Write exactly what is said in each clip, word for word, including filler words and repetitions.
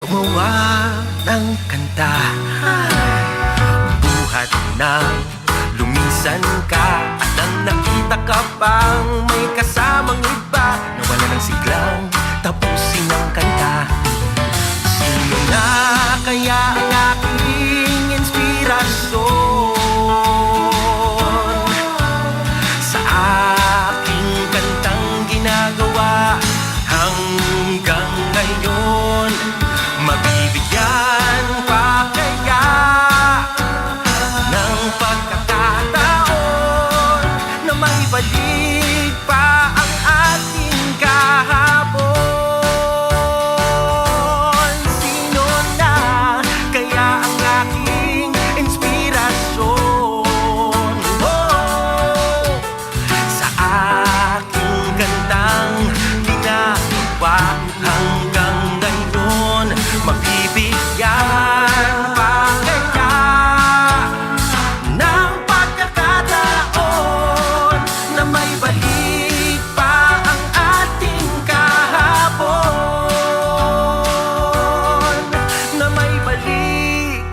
Gumawa ng kanta. Buhat na lumisan ka at nang nakita ka pang may kasamang iba, nawala ng siglang tapusin ang kanta. Sino na kaya ang aking inspirasyon? Sa aking kantang ginagawa hanggang ngayon, mabibigyan pa kaya ng pagkakataon na maibalik pa ang ating kahapon? Sino na kaya ang aking inspirasyon? Oh, sa aking kantang ginagawa hanggang ngayon, mabibigyan pa kaya ng pagkakataon na maibalik pa ang ating kahapon, na maibalik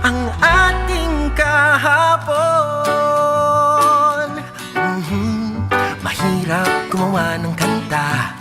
ang ating kahapon. Mhm. Mahirap gumawa ng kanta.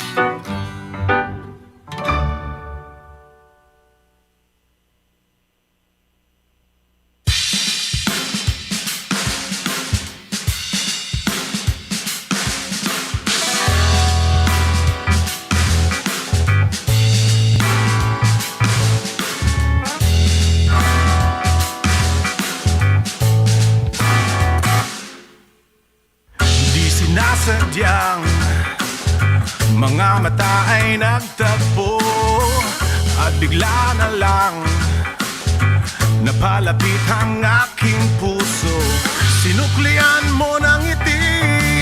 Di sinasadyang mga mata ay nagtagpo at bigla na lang napalapit ang aking puso. Sinuklian mo ng ngiti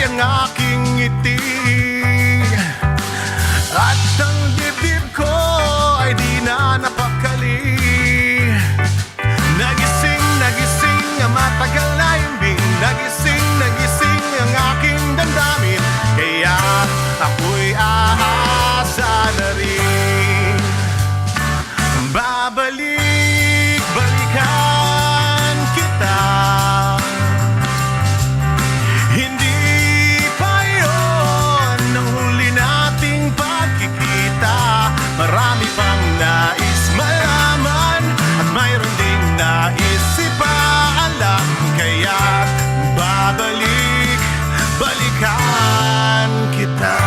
ang aking ngiti at ang dibdib ko ay di na napakali. Nagising, nagising ang matagal na himbing. Nagising, nagising ang aking damdamin. Kaya ako'y aasa na rin. Babalik, balikan kita. Hindi pa yon ang huli nating pagkikita. Marami pang nais malaman at mayroon ding nais ipaalam. Kaya babalik, balikan kita.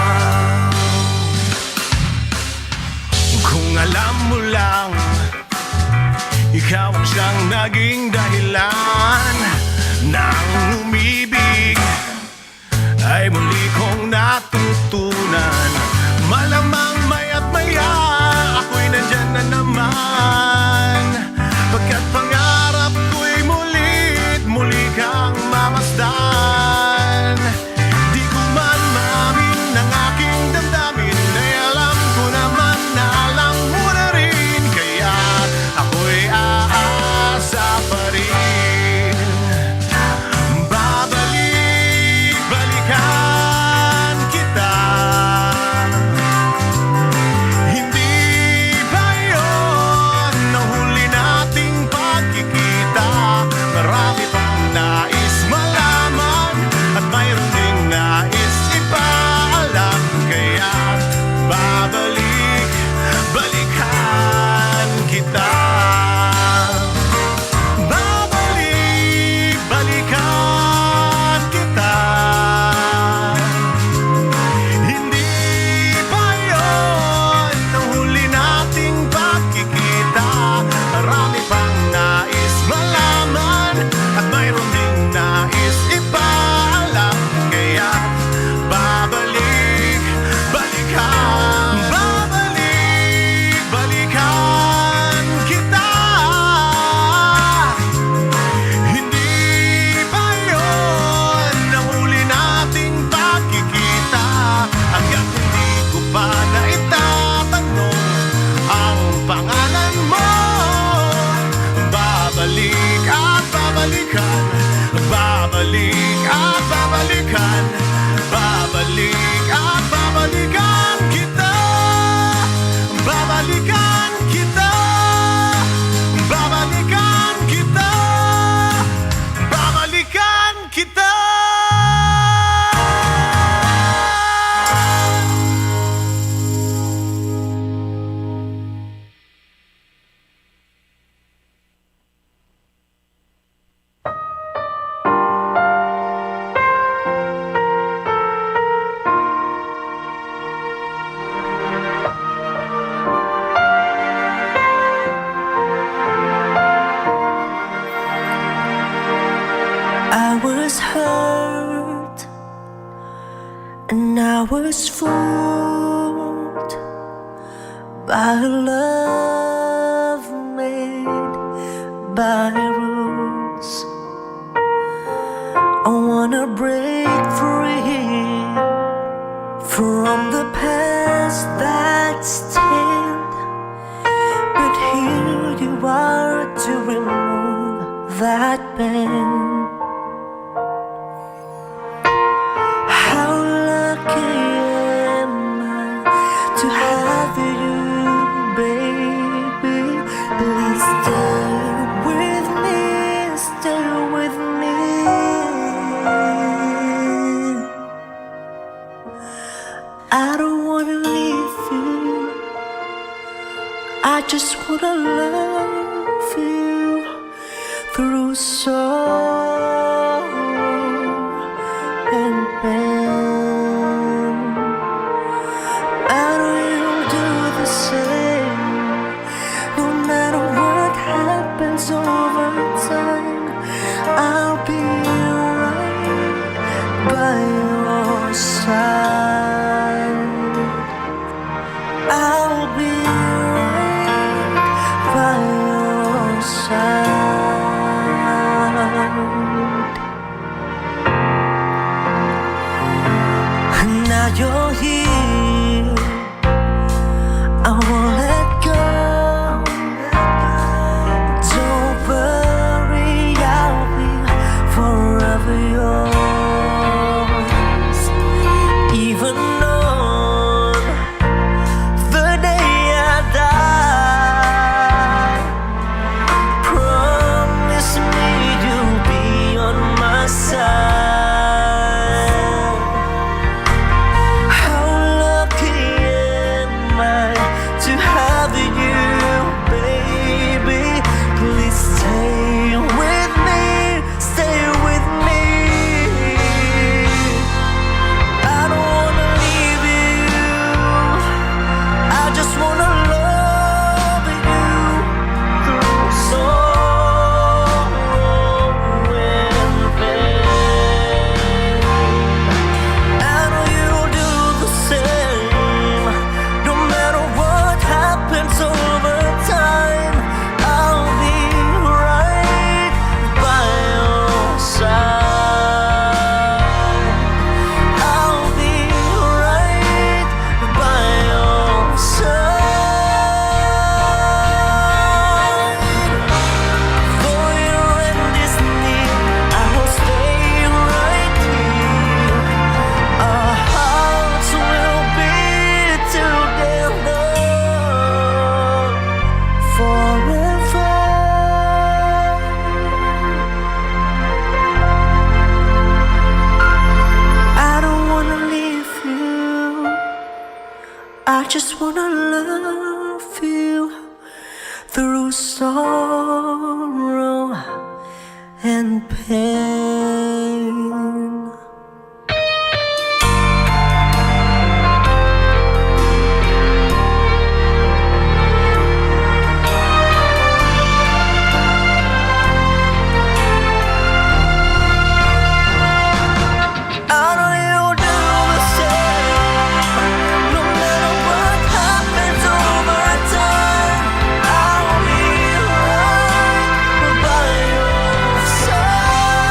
Kung alam mo lang, ikaw ang siyang naging dahilan ng umibig ay muli kong natutunan. Malamang maya't maya ako'y nandyan na naman, pagkat pangarap ko'y muli't muli kang mamasdan. Di ko man maamin ang aking damdamin, ay alam ko naman na alam mo na rin. Kaya ako'y aasa pa rin. Babalik, balikan kita. Hindi ba yon ang huli nating pagkikita? Marami pang nais malaman at mayroon ding nais ipaalam. Kaya babalik, balikan kita. Babalik, balikan kita. Hindi pa yon ang huli nating pagkikita. Marami pang nais malaman at mayroon ding nais ipaalam. Kaya babalik, balikan, babalik, balikan kita. Hindi pa yon ang huli nating pagkikita. Hangga't hindi ko pa naitatanong ang pangalan mo. Babalik at babalikan, babalik at babalikan, babalik at babalikan kita. Babalikan kita. hurt, and I was fooled by a love made by rules. I wanna break free from the past that's chained, but here you are to remove that pain. How lucky am I to have you, baby? Please stay with me, stay with me. I don't wanna leave you. I just wanna love you through sorrow and pain. And we'll do the same, no matter what happens over time. I'll be right by your side. I'll be right by your side. Now you're here, I won't let go. Don't worry, I'll be forever yours. Even on the day I die, promise me you'll be on my side. How lucky am I to have you, baby? Please stay with me, stay with me. I don't wanna leave you. I just wanna love you through sorrow and pain. I know you'll do the same. No matter what happens over time, I'll be right by your side. I'll be right by your side. Though your end is near, I will stay right here. Our hearts will be together forever. I don't wanna leave you. I just wanna love you through sorrow and pain. I know you'll do the same. No matter what happens over time, I'll be right by your side.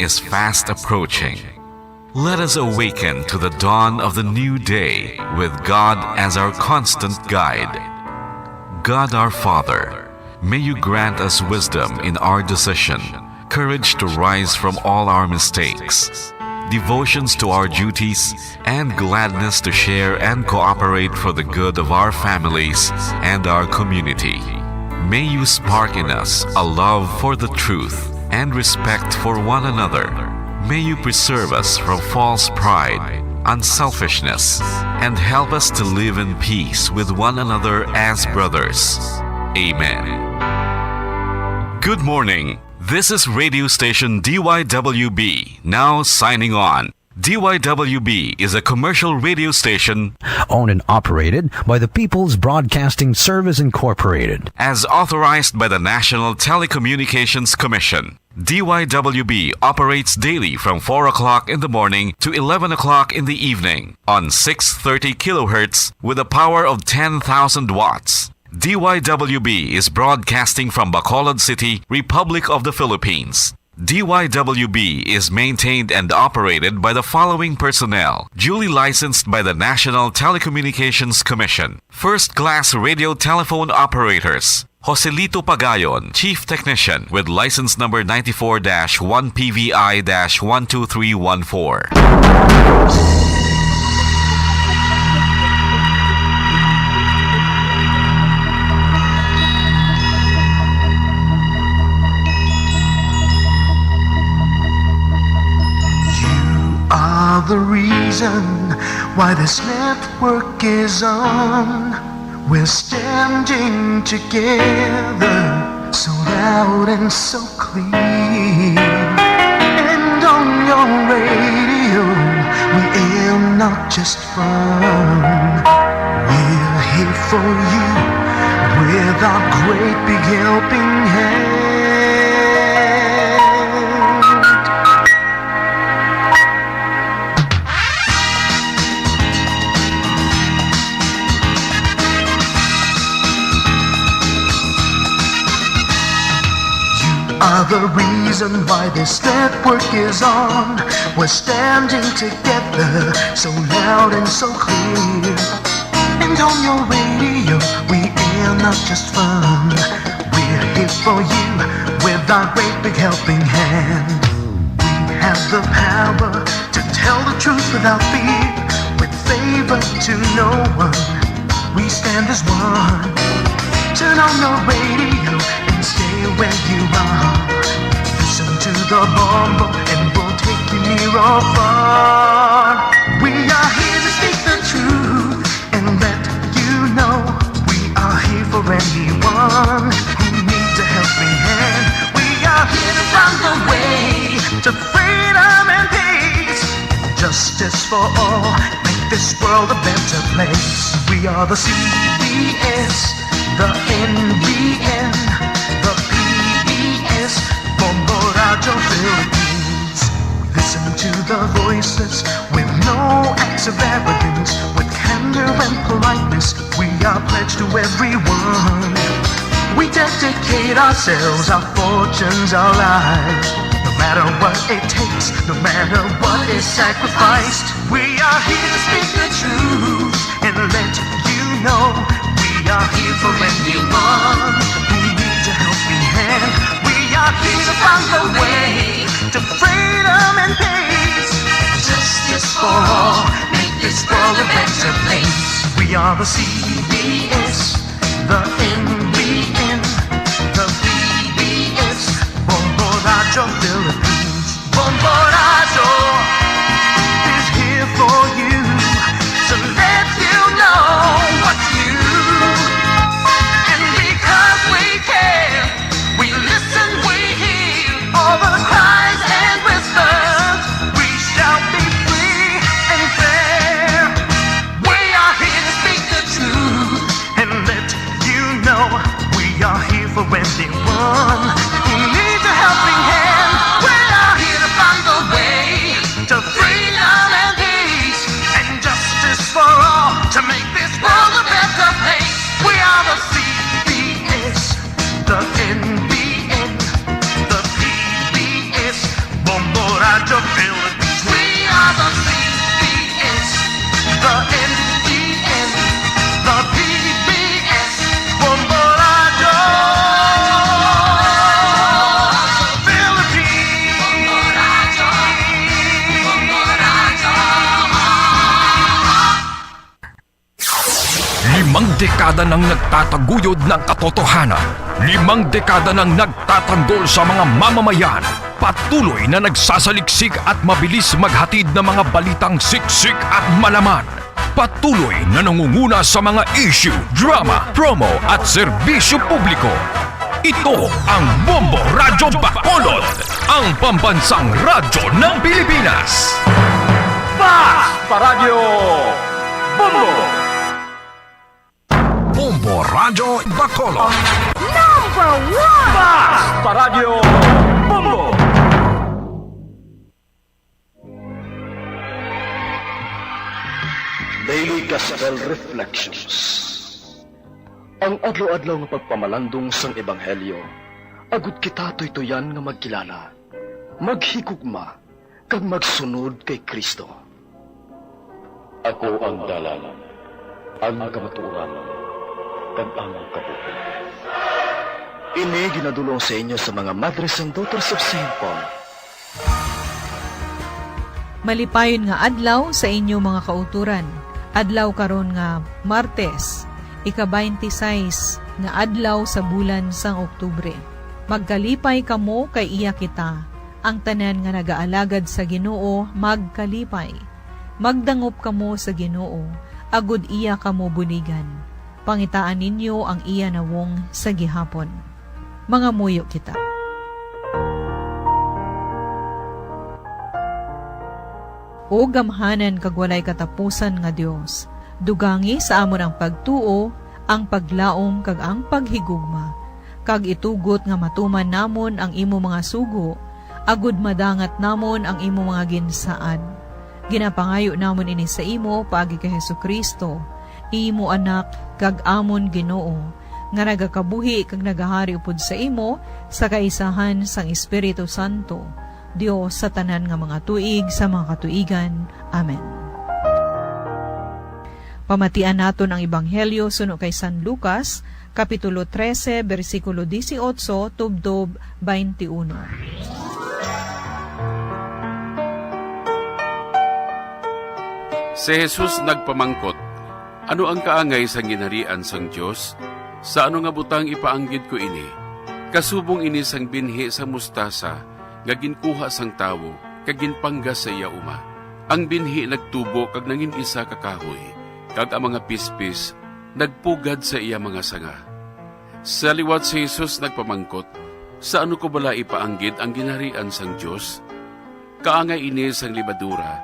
is fast approaching. Let us awaken to the dawn of the new day with God as our constant guide. God our Father, may you grant us wisdom in our decision, courage to rise from all our mistakes, devotions to our duties, and gladness to share and cooperate for the good of our families and our community. May you spark in us a love for the truth and respect for one another. May you preserve us from false pride, unselfishness, and help us to live in peace with one another as brothers. Amen. Good morning. This is radio station D Y W B, now signing on. D Y W B is a commercial radio station owned and operated by the People's Broadcasting Service Incorporated, as authorized by the National Telecommunications Commission. D Y W B operates daily from four o'clock in the morning to eleven o'clock in the evening on six thirty kilohertz with a power of ten thousand watts. D Y W B is broadcasting from Bacolod City, Republic of the Philippines. D Y W B is maintained and operated by the following personnel, duly licensed by the National Telecommunications Commission. First class radio telephone operators. Joselito Pagayon, Chief Technician, with license number ninety-four dash one P V I dash one two three one four. You are the reason why this network is on. We're standing together, so loud and so clear. And on your radio, we aim not just fun. We're here for you with our great big helping hand. You are the reason why this network is on. We're standing together, so loud and so clear. And on your radio, we air not just fun. We're here for you with our great big helping hand. We have the power to tell the truth without fear, with favor to no one. We stand as one. Turn on your radio and stay where you are. Listen to the Bombo and we'll take you near or far. We are here to speak the truth and let you know we are here for anyone who needs a helping hand. We are here to find the way to freedom and peace. Justice for all, make this world a better place. We are the C B S, the N B N, the P B S, Bombo Radyo Philippines. Listen to the voices with no acts of arrogance, with candor and politeness. We are pledged to everyone. We dedicate ourselves, our fortunes, our lives. No matter what it takes, no matter what is sacrificed, we are here to speak the truth and let you know we are here for anyone who needs a helping hand. We are here to find the way to freedom and peace and justice for all. Make this world a better place. We are the C B S, the N B N, the P B S, Bombo Radyo Philippines. Bombo Radyo is here for you to let you know what's new. And because we care, we listen, we hear all the cries and whispers. We shall be free and fair. We are here to speak the truth and let you know we are here for anyone who needs a helping hand. We Limang dekada nang nagtataguyod ng katotohanan. Limang dekada nang nagtatanggol sa mga mamamayan. Patuloy na nagsasaliksik at mabilis maghatid ng mga balitang siksik at malaman. Patuloy na nangunguna sa mga issue, drama, promo at serbisyo publiko. Ito ang Bombo Radyo Bacolod, ang pambansang radyo ng Pilipinas. Fast Paradyo Bombo! Bombo Radyo Bacolod. Number one! Fast Paradyo Bombo! Daily Gospel Reflections. Ang adlaw-adlaw nga pagpamalandong sang Ebanghelyo, agud kita tuytoyan nga magkilala, maghigugma, kag magsunod kay Cristo. Ako ang dalan, ang kamatuoran, kag ang kabuhi. Ini ginadul-ong sa inyo sa mga Madres and Daughters of Saint Paul. Malipayon nga adlaw sa inyo, mga kautoran. Adlaw karon nga Martes, ika-twenty-six nga adlaw sa bulan sang Oktubre. Magkalipay kamo kay iya kita. Ang tanan nga nagaalagad sa Ginoo magkalipay. Magdangop kamo sa Ginoo, agud iya kamo buligan. Pangitaan ninyo ang iya nawong sa gihapon. Mangamuyo kita. O gamhanan kag walay katapusan nga Dios, dugangi sa amon ang pagtuo, ang paglaom, kag ang paghigugma, kag itugot nga matuman namon ang imo mga sugo, agud madangat namon ang imo mga ginsaad. Ginapangayo namon ini sa imo paagi kay Jesu-Cristo, imo Anak kag amon Ginoo, nga nagakabuhi kag nagahari upod sa imo sa kaisahan sang Espiritu Santo, Dios sa tanan nga mga tuig sa mga katuigan. Amen. Pamatian naton ang Ebanghelyo suno kay San Lucas, Kapitulo trese, bersikulo dieciocho tubtob twenty-uno. Si Jesus nagpamangkot, "Ano ang kaangay sang ginharian sang Dios? Sa ano nga butang ipaanggid ko ini? Kasubong ini sang binhi sang mustasa nga ginkuha sang tawo kag ginpanggas sa iya uma. Ang binhi nagtubo kag nangin isa ka kahoy, kag ang mga pispis nagpugad sa iya mga sanga." Sa liwat si Jesus nagpamangkot, "Sa ano ko bala ipaanggid ang ginharian sang Dios? Kaangay ini sang lebadura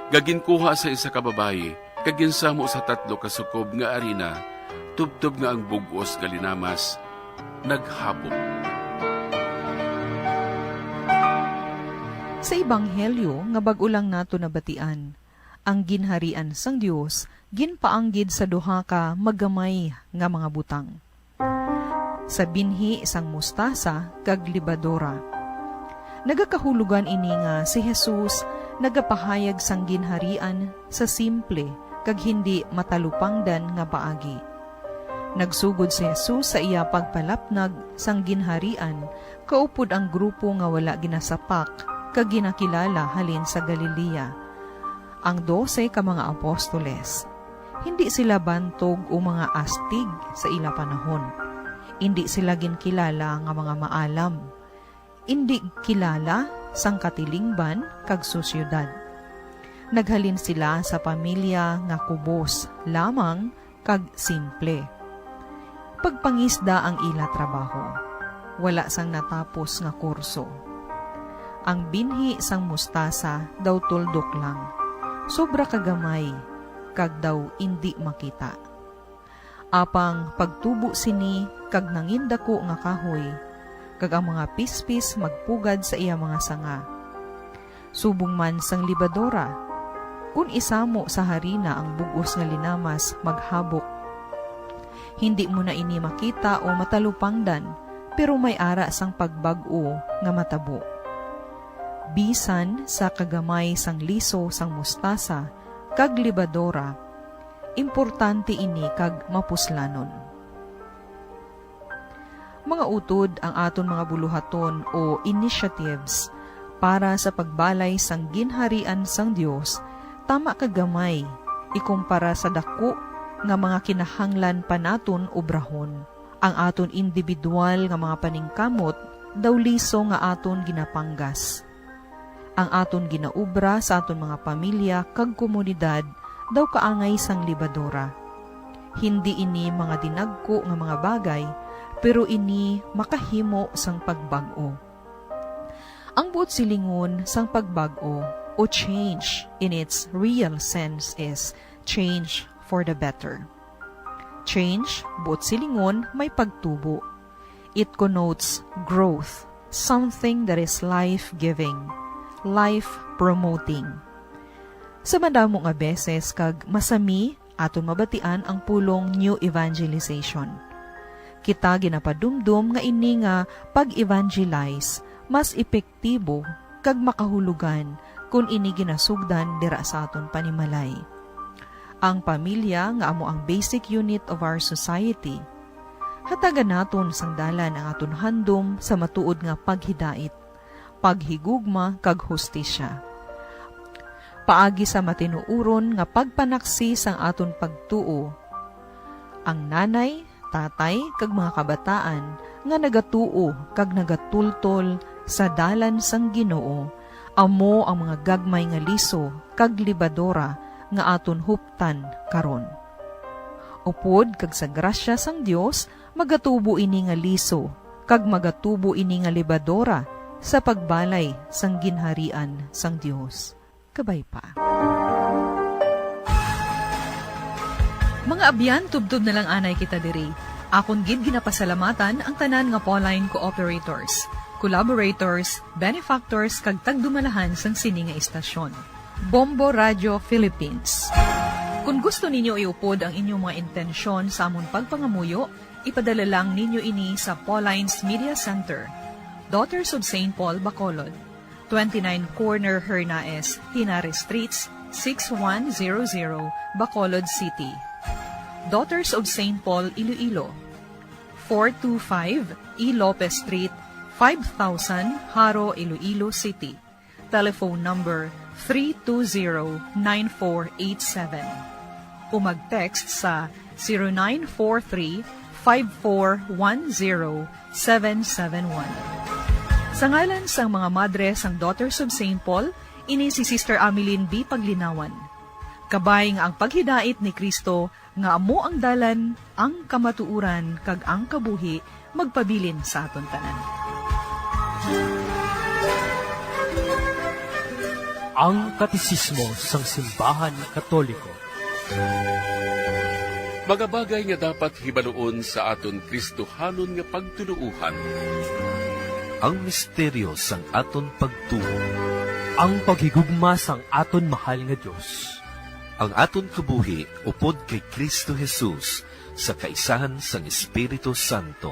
nga ginkuha sa isa ka babayi kag ginsamo sa tatlo ka sukob nga arina, tubtob nga ang bug-os nga linamas naghabok." Sa Ebanghelyo nga bag-o lang nato nabatian, ang ginharian sang Dios ginpaanggid sa duha ka magamay nga mga butang, sa binhi sang mustasa kag lebadora. Nagakahulogan ini nga si Jesus nagapahayag sang ginharian sa simple kag hindi matalupangdan nga paagi. Nagsugod si Jesus sa iya pagpalapnag sang ginharian kaupod ang grupo nga wala ginasapak kag ginakilala halin sa Galilea, ang dose ka mga apostoles. Hindi sila bantog o mga astig sa ila panahon. Indi sila ginkilala nga mga maalam. Indi kilala sang katilingban kag sosyedad. Naghalin sila sa pamilya nga kubos lamang kag simple. Pagpangisda ang ila trabaho. Wala sang natapos nga kurso. Ang binhi sang mustasa daw tuldok lang, sobra ka gamay, kag daw indi makita. Apang pagtubo sini kag nangin daku nga kahoy, kag ang mga pispis magpugad sa iya mga sanga. Subong man sang lebadora, kun isamo sa harina ang bug-os nga linamas, maghabok. Hindi mo na ini makita o matalupangdan, pero may ara sang pagbag-o nga matabo. Bisan sa kagamay sang liso sang mustasa kag lebadora, importante ini kag mapuslanon. Mga utod, ang aton mga buluhaton o initiatives para sa pagbalay sang ginharian sang Dios tama ka gamay ikumpara sa daku nga mga kinahanglan pa naton obrahon. Ang aton individual nga mga paningkamot daw liso nga aton ginapanggas. Ang aton ginaobra sa aton mga pamilya kag komunidad daw kaangay sang libadora. Hindi ini mga dinagko nga mga bagay, pero ini makahimo sang pagbag-o. Ang buot silingon sang pagbag-o o change in its real sense is change for the better. Change, buot silingon, may pagtubo. It connotes growth, something that is life-giving, life-promoting. Sa madamo nga beses kag masami aton mabatian ang pulong New Evangelization. Kita ginapadumdom nga ini nga pag-evangelize mas epektibo kag makahulugan kon ini ginasugdan dira sa aton panimalay. Ang pamilya nga amo ang basic unit of our society. Hatagan naton sang dalan ang aton handom sa matuod nga paghidait, paghigugma, kag hustisya. Paagi sa matinuoron nga pagpanaksi sang aton pagtuo, ang nanay, tatay, kag mga kabataan nga nagatuo kag nagatultol sa dalan sang Ginoo amo ang mga gagmay nga liso kag libadora nga aton huptan karon. Upod kag sa grasya sang Dios, magatubo ini nga liso, kag magatubo ini nga libadora sa pagbalay sang ginharian sang Dios. Kabay pa. Mga abyan, tubtob na lang anay kita diri. Akon gid ginapasalamatan ang tanan nga Pauline cooperators, collaborators, benefactors, kag tagdumalahan sang sini nga istasyon. Bombo Radio Philippines. Kung gusto ninyo iupod ang inyong mga intensyon sa amon pagpangamuyo, ipadala lang ninyo ini sa Pauline's Media Center, Daughters of Saint Paul, Bacolod, twenty-nine Corner Hernaez, Henares Streets, six one zero zero, Bacolod City. Daughters of Saint Paul, Iloilo, four two five E Lopez Street, five thousand, Jaro, Iloilo City. Telephone number three two zero nine four eight seven. O mag-text sa zero nine four three five four one zero seven seven one. Sa ngalan sang mga madre sang Daughters of Saint Paul, ini si Sister Ameline B. Paglinawan. Kabay nga ang paghidait ni Cristo nga amo ang dalan, ang kamatuoran, kag ang kabuhi, magpabilin sa aton tanan. Ang Katesismo sang Simbahan Katoliko. Mga bagay nga dapat hibaluon sa aton Kristohanon nga pagtuloohan. Ang misteryo sang aton pagtuo. Ang paghigugma sang aton mahal nga Dios. Ang aton kabuhi upod kay Kristo Jesus sa kaisahan sang Espiritu Santo.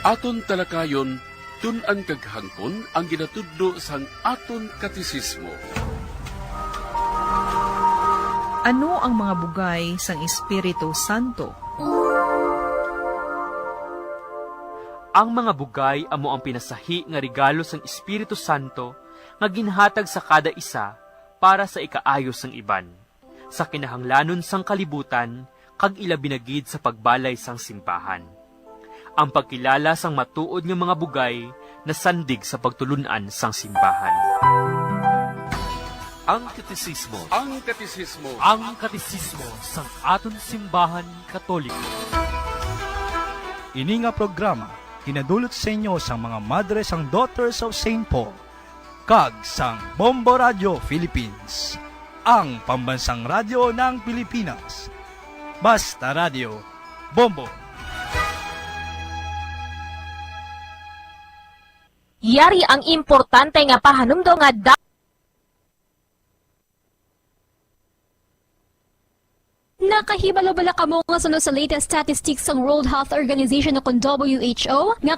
Aton talakayon, tun-an kag hangkon ang ginatudlo sang aton katesismo. Ano ang mga bugay sang Espiritu Santo? Ang mga bugay amo ang pinasahi nga regalo sang Espiritu Santo nga ginhatag sa kada isa para sa ikaayo sang iban, sa kinahanglanon sang kalibutan, kag ilabi na gid sa pagbalay sang simbahan. Ang pagkilala sang matuod nga mga bugay nasandig sa pagtulun-an sang simbahan. Ang Katesismo. Ang Katesismo. Ang Katesismo sang aton simbahan Katoliko. Ini nga programa ginadulot sa inyo sang mga madre sang Daughters of Saint Paul kag sang Bombo Radio Philippines, ang pambansang radyo ng Pilipinas. Basta Radyo, Bombo. Yari ang importante nga pahanumdom nga da- Nakahibalo bala kamo nga suno sa latest statistics sang World Health Organization o kon W H O nga